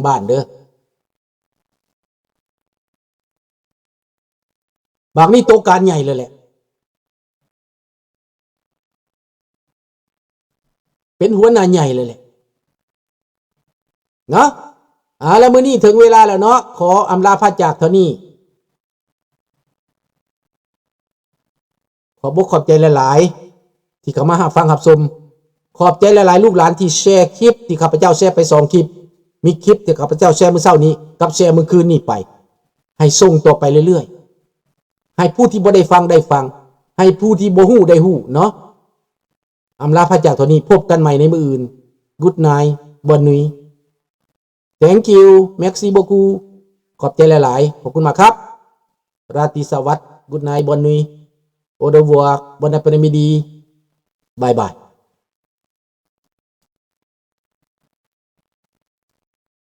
ບ້ານເດີ້. ບາດນີ້ໂຕການໃຫຍ່ເລີຍແຫຼະ ເປັນຫົວໜ້າໃຫຍ່ເລີຍແຫຼະເນາະ. ເອົາລະ ມື້ນີ້ເຖິງເວລາແລ້ວເນາະ ຂໍອຳລາພາກຈາກເທົ່ານີ້. ຂອບອົກຂອບໃຈຫຼາຍໆ ທີ່ເຂົ້າມາຮັບຟັງຮັບຊົມ. ຂອບໃຈຫຼາຍໆ ລູກຫຼານທີ່ແຊຄລິບ ທີ່ຂ້າພະເຈົ້າແຊໄປສອງຄລິບ. ມີຄລິບທີ່ຂ້າພະເຈົ້າແຊມື້ເຊົ້ານີ້ ກັບແຊມື້ຄືນນີ້ໄປ ໃຫ້ສົ່ງຕໍ່ໄປເລື້ອຍໆ ໃຫ້ຜູ້ທີ່ບໍ່ໄດ້ຟັງໄດ້ຟັງ ໃຫ້ຜູ້ທີ່ບໍ່ຮູ້ໄດ້ຮູ້ເນາະ. ອຳລາພາກຈາກເທົ່ານີ້ ພົບກັນໃໝ່ໃນມື້ອື່ນ. Good night, bonne nuit. Thank you, merci beaucoup. ຂອບໃຈຫຼາຍໆ ຂອບຄຸນມາກຄັບ. ຣາຕີສະຫວັດ. Good night, bonne nuit. Au revoir, bon après-midi. Bye bye.